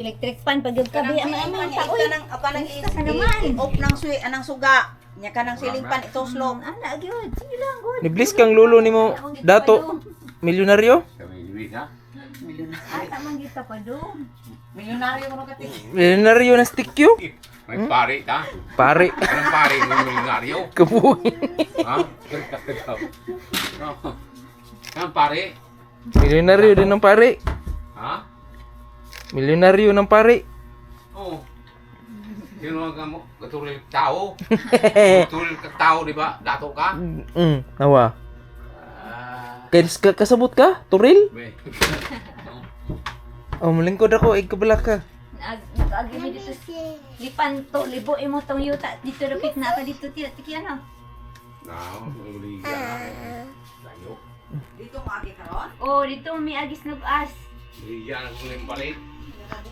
Electric fan pag gabi ang aming taoy. Kanang kanang Basta ka naman. I-off ng swi anang suga. Nya kanang ceiling fan ituslok. Ana gyud. Sige lang good. Niblis kang lulo nimo dato milyonaryo? Milyonaryo. Ata man gyud ta pa do. Milyonaryo mo kati. Milyonaryo na stick you? May pare ta. Pare. Anong pare ng milyonaryo? Kabuhi. Ha? Anong pare? Milyonaryo din ng pare. Ha? Milyonaryo ng pare. Oo. Sino ang kamo? Katuril tao. Katuril ka tao, di ba? Dato ka? Nawa. Ah. Kaya kasabot ka? Turil? Be. Oh, malingkod ako, ikabala ka. Nag-agi mi dito sa Lipanto, libo imo tong yuta dito dapit na ka dito tiya tikian ano. Now, uli na. Layo. Dito mo agi karon? Oh, dito mi agis nag-as. Liyan ang kuling palit.